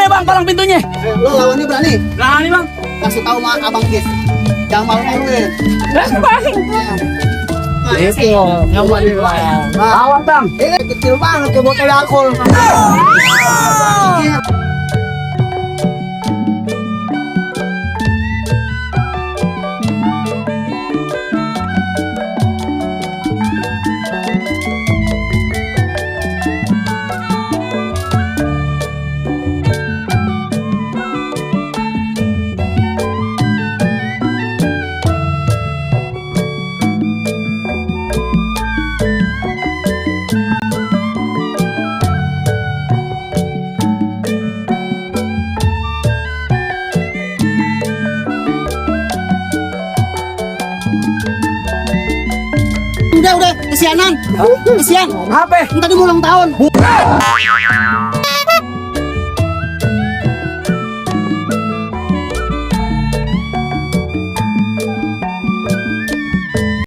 Mana bang palang pintunya? Lo lawannya berani? Berani bang. Kasih tahu sama abang Kis. Jangan malu-maluin. Itu yang paling bang. Awas bang. Ini kecil banget kayak botol alkohol. Udah, kesianan. Kesian. Apa? Tadi mau ulang tahun.